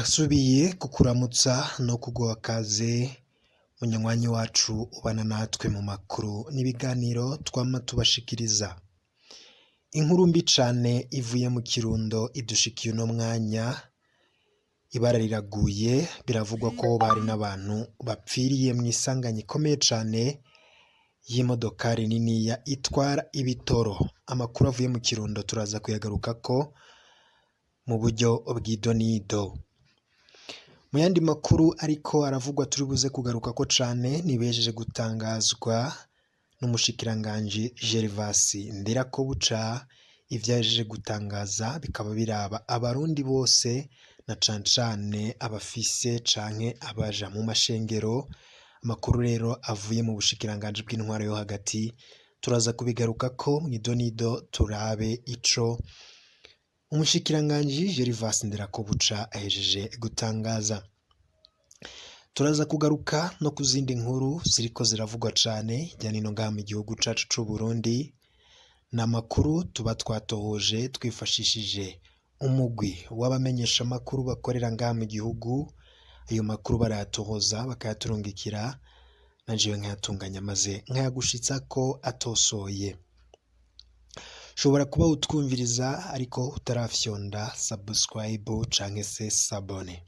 Ndasubiye kukuramutsa no kuguha kaze munywanyi wacu ubana natwe mu makuru n'ibiganiro twama tubashikiriza. Inkuru mbi cane ivuye mu Kirundo idushikiye uno mwanya, ibara riraguye, biravugwa ko bari n'abantu bapfiriye mw'isanganya ikomeye cane y'imodokari niniya itwara ibitoro. Amakuru avuye mu Kirundo turaza kuyagarukako mu buryo bw'idonido. Mu yandi makuru ariko aravugwa turi buze kugarukako cane nibihejeje gutangazwa n'umushikiranganji Gervas Ndirakobuca, ivyo ahejeje gutangaza bikaba biraba abarundi bose na cane cane abafise canke abaja mu mashengero. Amakuru rero avuye mu bushikiranganji bw'intwaro yo hagati turaza kubigarukako mw'idonido, turabe ico umushikiranganji Gervas Ndirakobuca ahejeje gutangaza. Turaza kugaruka no ku zindi nkuru ziriko ziravugwa cane hirya no hino ngaha mu gihugu cacu c'Uburundi. Ni amakuru tuba twatohoje twifashishije umugwi w'abamenyeshamakuru bakorera ngaha mu gihugu. Ayo makuru barayatohoza bakayaturungikira, na jewe nkayatunganya maze nkayagushitsako atosoye. Ushobora kuba utwumviriza ariko utarafyonda subscribe canke se s'abonner.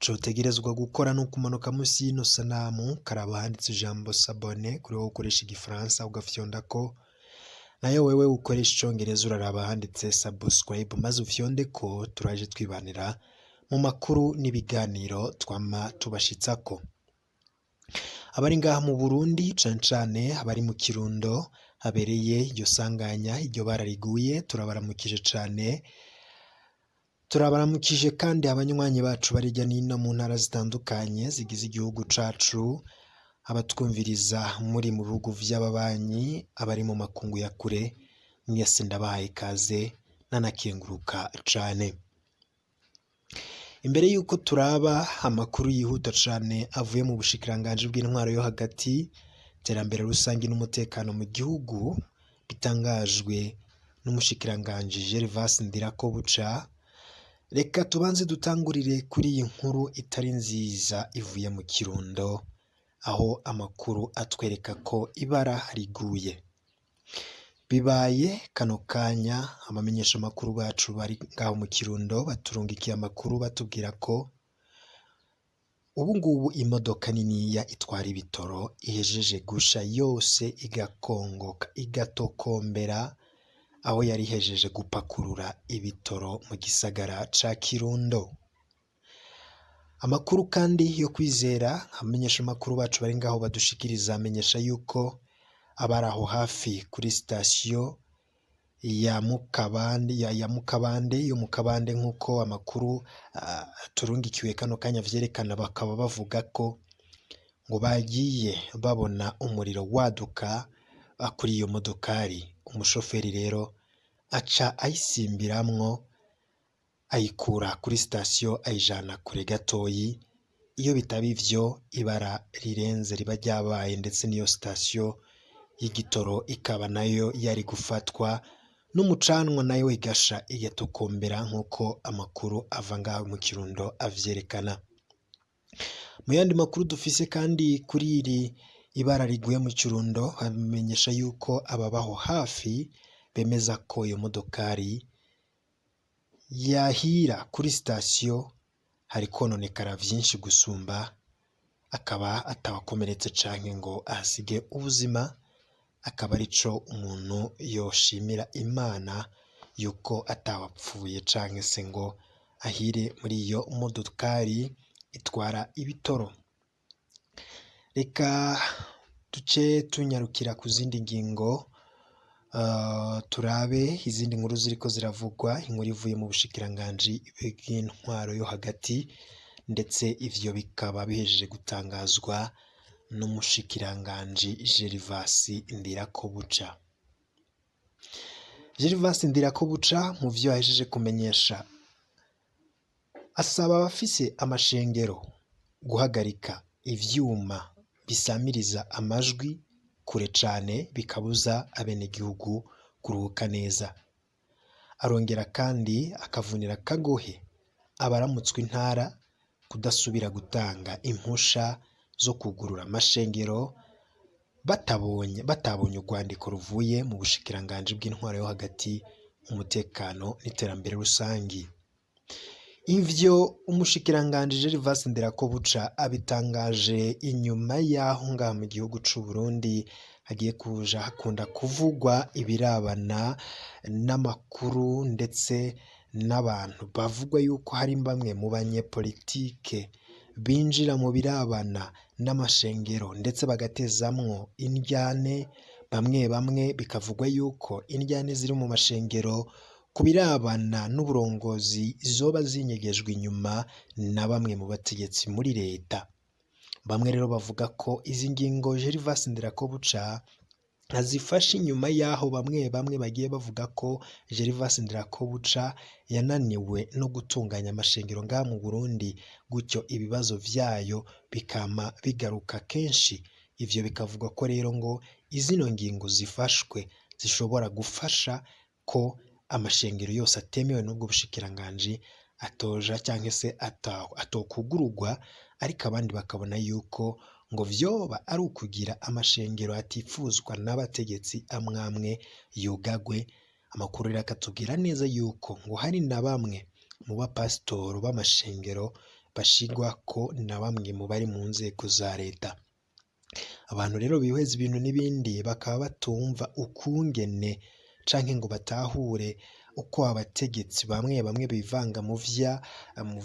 Ico utegerezwa gukora ni ukumanuka musi y'ino sanamu ukaraba ahanditse ijambo s'abonner, kuri wowe ukoresha igifaransa ugafyondako, nayo wewe ukoresha icongereza uraraba ahanditse subscribe maze ufyondeko, turaje twibanira mu makuru n'ibiganiro twama tubashitsako. Abari ngaha mu Burundi, cane cane abari mu Kirundo habereye iryo sanganya, iryo bara riguye, turabaramukije cane. Turabaramukije kandi abanywanyi bacu bari hirya n'ino mu ntara zitandukanye zigize igihugu cacu, abatwumviriza muri mu bihugu vy'ababanyi, abari mu makungu ya kure, mwese ndabahaye ikaze nanakenguruka cane. Imbere yuko turaba amakuru yihuta cane avuye mu bushikiranganji bw'intwaro yo hagati, iterambere rusangi n'umutekano mu gihugu, bitangajwe n'umushikiranganji Gervas Ndirakobuca, reka tubanze dutangurire kuri iyi nkuru itari nziza ivuye mu Kirundo, aho amakuru atwereka ko ibara riguye. Bibaye kano kanya abamenyeshamakuru bacu bari ngaho mu Kirundo baturungikiye amakuru batubwira ko ubu ngubu imodoka niniya itwara ibitoro ihejeje gusha yose, igakongoka, igatokombera aho yari ihejeje gupakurura ibitoro mu gisagara ca Kirundo. Amakuru kandi yo kwizera abamenyeshamakuru bacu bari ngaho badushikiriza amenyesha yuko abari aho hafi kuri sitasiyo ya Mukabande, ya Mukabande, yo mu Kabande, nk'uko amakuru turungikiwe kano kanya vyerekana, bakaba bavuga ko ngo bagiye babona umuriro waduka kuri iyo modokari. Umushoferi rero aca ayisimbiramwo, ayikura kuri sitasiyo ayijana kure gatoyi. Iyo bitaba ivyo, ibara rirenze riba ryabaye, ndetse n'iyo sitasiyo y'igitoro ikaba nayo yari gufatwa n'umucanwa, nayo igasha igatokombera, nk'uko amakuru ava ngaho mu Kirundo avyerekana. Mu yandi makuru dufise kandi kuri iri ibara riguye mu Kirundo, bamenyesha yuko ababaho hafi bemeza ko iyo modokari yahira kuri sitasiyo hari kononekara vyinshi gusumba, akaba atawakomeretse canke ngo ahasige ubuzima, akaba arico umuntu yoshimira Imana yuko atawapfuye canke se ngo ahire muri iyo modokari itwara ibitoro. Reka duce tunyarukira ku zindi ngingo, turabe izindi nkuru ziriko ziravugwa. Inkuru ivuye mu bushikiranganji bw'intwaro yo hagati, ndetse ivyo bikaba bihejeje gutangazwa n'umushikiranganji Gervas Ndirakobuca. Gervas Ndirakobuca mu vyo ahejeje kumenyesha, asaba abafise amashengero guhagarika ivyuma bisamiriza amajwi kure cane bikabuza abenegihugu kuruhuka neza. Arongera kandi akavunira akagohe abaramutswa intara kudasubira gutanga impusha zo kugurura amashengero batabonye urwandiko ruvuye mu bushikiranganji bw'intwaro yo hagati, umutekano n'iterambere rusangi. Ivyo umushikiranganji Gervais Ndirakobuca abitangaje inyuma yaho ngaha mu gihugu c'u Burundi hagiye kuja hakunda kuvugwa ibirabana n'amakuru ndetse n'abantu bavugwa yuko hari bamwe mu banyepolitike binjira mu birabana n'amashengero ndetse bagatezamwo indyane, bamwe bamwe bikavugwa yuko indyane ziri mu mashengero ku birabana n'uburongozi zoba zinyegejwe inyuma na bamwe mu bategetsi muri leta. Bamwe rero bavuga ko izi ngingo Gervais Ndirakobuca azifashe inyuma y'aho bamwe bamwe bagiye bavuga ko Gervais Ndirakobuca yananiwe no gutunganya amashengero ngaha mu Burundi, gutyo ibibazo vyayo bikama bigaruka kenshi. Ivyo bikavugwa ko rero ngo izino ngingo zifashwe zishobora gufasha ko amashengero yose atemewe n'ubwo bushikiranganji atoja canke se atokugururwa, ariko abandi bakabona yuko ngo vyoba ari ukugira amashengero atifuzwa n'abategetsi amwamwe yugagwe. Amakuru rero akatubwira neza yuko ngo hari na bamwe mu bapasitoro b'amashengero bashigwako na bamwe mu bari mu nzego za leta. Abantu rero bihweza ibintu n'ibindi bakaba batumva ukungene canke ngo batahure uko abategetsi bamwe bamwe bivanga mu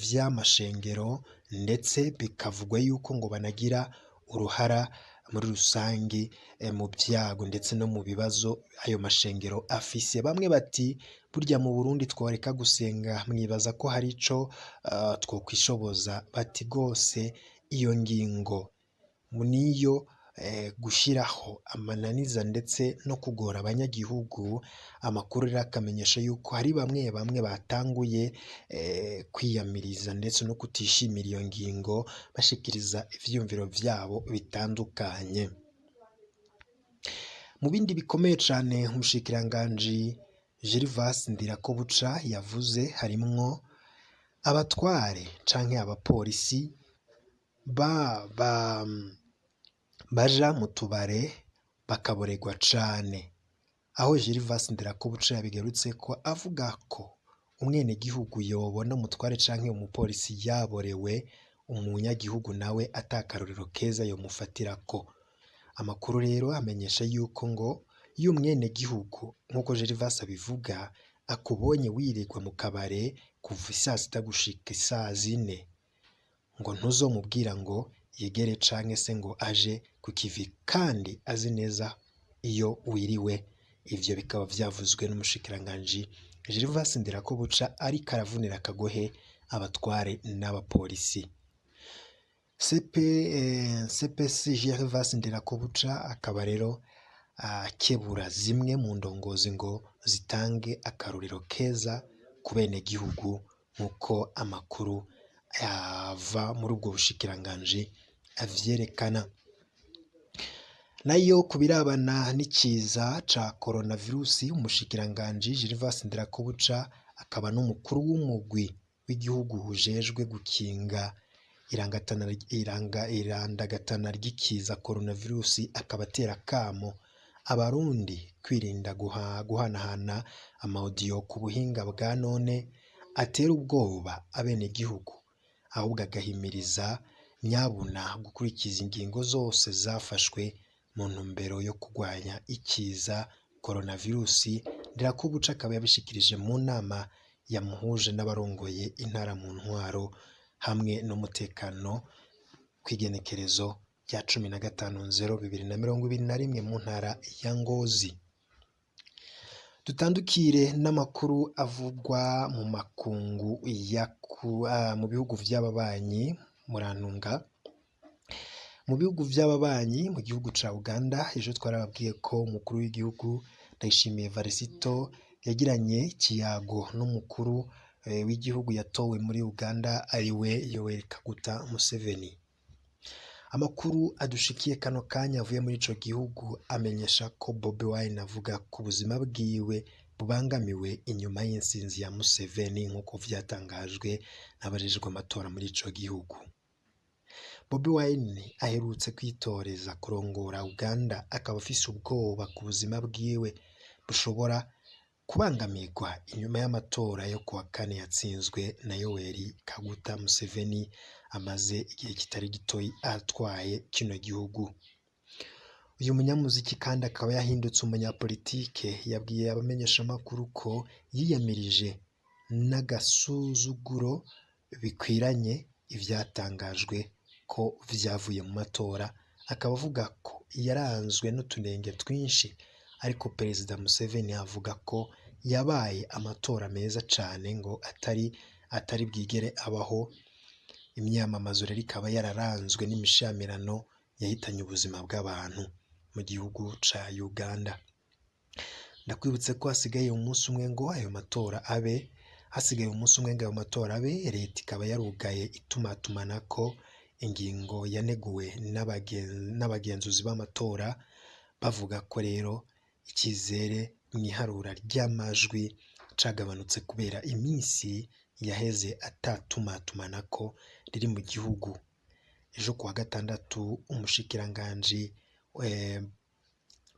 vy'amashengero, ndetse bikavugwa yuko ngo banagira uruhara muri rusangi mu vyago ndetse no mu bibazo ayo mashengero afise. Bamwe bati burya mu Burundi tworeka gusenga, mwibaza ko hari ico twokwishoboza? Bati gose iyo ngingo niyo gushiraho amananiza ndetse no kugora abanyagihugu. Amakuru rero akamenyesha yuko hari bamwe bamwe batanguye kwiyamiriza ndetse no kutishimira iyo ngingo, bashikiriza ivyiyumviro vyabo bitandukanye. Mu bindi bikomeye cane umushikiranganji Gervais Ndirakobuca yavuze harimwo abatware canke abapolisi baja mu tubare bakaboregwa cane, aho Gervais Ndirakobuca yabigarutseko avuga ko umwenegihugu yobona umutware canke umupolisi yaborewe, umunyagihugu nawe atakarorero keza yomufatirako. Amakuru rero amenyesha yuko ngo iyo umwenegihugu nk'uko Gervais abivuga akubonye wirirwa mu kabare kuva isasita gushika isazine, ngo ntuzomubwira ngo yegere canke se ngo aje ku kivi kandi azi neza iyo wiriwe. Ivyo bikaba vyavuzwe n'umushikiranganji Gervais Ndirakobuca ariko aravunira akagohe abatware n'abapolisi. CPC Gervais Ndirakobuca akaba rero akebura zimwe mu ndongozi ngo zitange akarorero keza ku benegihugu, nk'uko amakuru ava muri ubwo bushikiranganji avyerekana. Nayo ku birabana n'ikiza ca coronavirusi, umushikiranganji Gervais Ndirakobuca akaba n'umukuru w'umugwi w'igihugu ujejwe gukinga irandagatana ry'ikiza coronavirusi, akaba atera akamo abarundi kwirinda guhanahana amawudiyo ku buhinga bwa none atera ubwoba abenegihugu, ahubwo agahimiriza nyabuna gukurikiza ingingo zose zafashwe mu ntumbero yo kurwanya ikiza coronavirusi. Ndirakobuca akaba yabishikirije mu nama yamuhuje n'abarongoye intara mu ntwaro hamwe n'umutekano kw'igenekerezo rya 15/0/2021 mu ntara ya Ngozi. Dutandukire n'amakuru avugwa mu makungu mu bihugu vy'ababanyi. Murantunga, mu bihugu vy'ababanyi, mu gihugu ca Uganda ejo twarababwiye ko umukuru w'igihugu Ndayishimiye Varisito yagiranye ikiyago n'umukuru w'igihugu yatowe muri Uganda ariwe Yoweri Kaguta Museveni. Amakuru adushikiye kano kanya avuye muri ico gihugu amenyesha ko Bobi Wine avuga ku buzima bwiwe bubangamiwe inyuma y'intsinzi ya Museveni nk'uko vyatangajwe n'abajejwe amatora muri ico gihugu. Bobi Wine aherutse kwitoreza kurongora Uganda akaba afise ubwoba ku buzima bwiwe bushobora kubangamirwa inyuma y'amatora yo kuwa kane yatsinzwe na Yoweri Kaguta Museveni amaze igihe kitari gitoyi atwaye kino gihugu. Uyu munyamuziki kandi akaba yahindutse umunyapolitike, yabwiye abamenyeshamakuru ko yiyamirije n'agasuzuguro bikwiranye ivyatangajwe ko vyavuye mu matora, akaba avuga ko yaranzwe n'utunenge twinshi, ariko Perezida Museveni avuga ko yabaye amatora meza cane ngo atari bwigere abaho. Imyamamazo rero ikaba yararanzwe n'imishamirano yahitanye ubuzima bw'abantu mu gihugu ca Uganda. Ndakwibutse ko hasigaye umunsi umwe ngo ayo matora abe, hasigaye umunsi umwe ngo ayo matora abe, leta ikaba yarugaye itumatumanako ingingo yaneguwe n'abagenzuzi b'amatora, bavuga ko rero icizere mw'iharura ry'amajwi cagabanutse kubera iminsi yaheze atatumatumanako riri mu gihugu. Ejo kuwa gatandatu umushikiranganji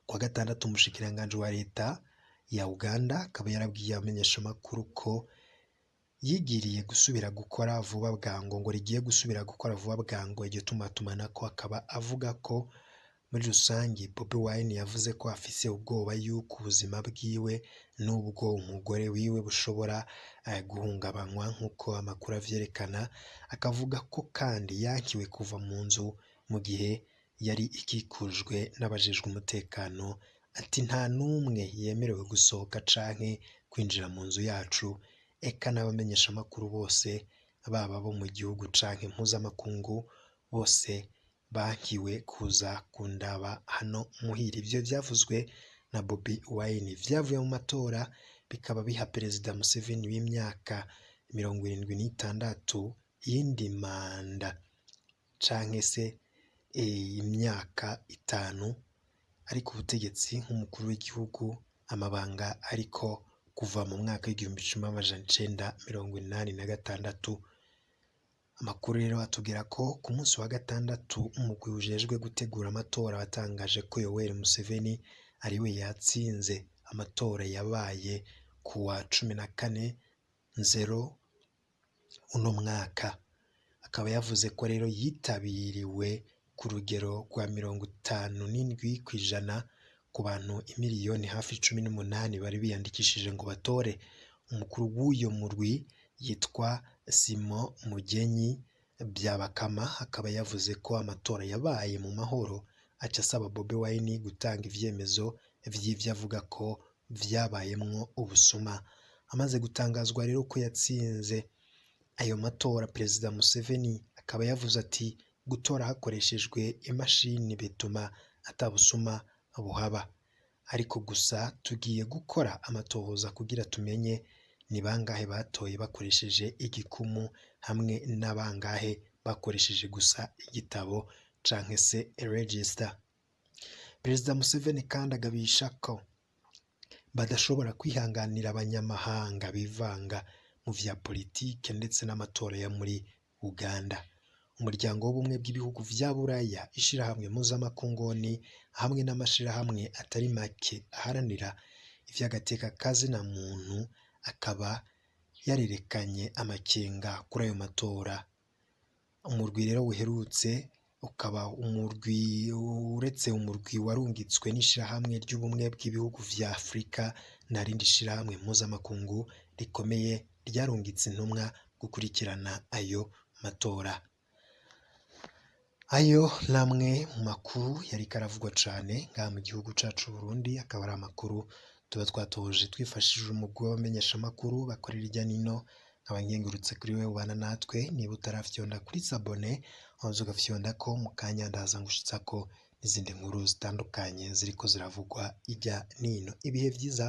kuwa gatandatu umushikiranganji wa leta ya Uganda akaba yarabwiye abamenyeshamakuru ko yigiriye gusubira gukora vuba bwango, ngo rigiye gusubira gukora vuba bwango iryo tumatumanako, akaba avuga ko muri rusangi Bobi Wine yavuze ko afise ubwoba yuko ubuzima bwiwe n'ubwo umugore wiwe bushobora guhungabanywa nk'uko amakuru avyerekana, akavuga ko kandi yankiwe kuva mu nzu mu gihe yari ikikujwe n'abajejwe umutekano, ati nta n'umwe yemerewe gusohoka canke kwinjira mu nzu yacu, eka n'abamenyeshamakuru bose baba bo mu gihugu canke mpuzamakungu bose bankiwe kuza kundaba hano muhira. Ivyo vyavuzwe na Bobi Wine vyavuye mu matora bikaba biha Perezida Museveni w'imyaka 76 iyindi manda canke se imyaka 5 ari ku butegetsi nk'umukuru w'igihugu, amabanga ariko kuva mu mwaka w'1986. Amakuru rero atubwira ko ku munsi wa gatandatu umugwi ujejwe gutegura amatora watangaje ko Yoweri Museveni ariwe yatsinze amatora yabaye kuwa 14 Nzero uno mwaka. Akaba yavuze ko rero yitabiriwe ku rugero rwa 57% ku bantu imiliyoni hafi 18 bari biyandikishije ngo batore. Umukuru w'uyo murwi yitwa Simon Mugenyi Byabakama akaba yavuze ko amatora yabaye mu mahoro, aca asaba Bobi Wine gutanga ivyemezo vy'ivyo avuga ko vyabayemwo ubusuma. Amaze gutangazwa rero ko yatsinze ayo matora, Perezida Museveni akaba yavuze ati gutora hakoreshejwe imashini bituma atabusuma buhaba, ariko gusa tugiye gukora amatohoza kugira tumenye ni bangahe batoye bakoresheje igikumu hamwe n'abangahe bakoresheje gusa igitabo canke se register. Perezida Museveni kandi agabisha ko badashobora kwihanganira abanyamahanga bivanga mu vya politike ndetse n'amatora ya muri Uganda. Umuryango w'ubumwe bw'ibihugu vya Buraya, ishirahamwe mpuzamakungu hamwe n'amashirahamwe atari make aharanira ivy'agateka kazina muntu akaba yarerekanye amakenga kuri ayo matora. Umurwi rero uherutse ukaba umurwi uretse umurwi warungitswe n'ishirahamwe ry'ubumwe bw'ibihugu vya Afurika nta rindi shirahamwe mpuzamakungu rikomeye ryarungitse intumwa gukurikirana ayo matora. Ayo namwe mu makuru yariko aravugwa cane ngaha mu gihugu cacu Burundi, akaba ari amakuru tuba twatoje twifashishije umugwi w'abamenyeshamakuru bakorera irya nino. Nkaba nkengurutse kuri wewe ubana natwe, niba utarafyonda kuri sabone waza ugafyondako mu kanya ndaza ngushitsako n'izindi nkuru zitandukanye ziriko ziravugwa irya nino. Ibihe vyiza.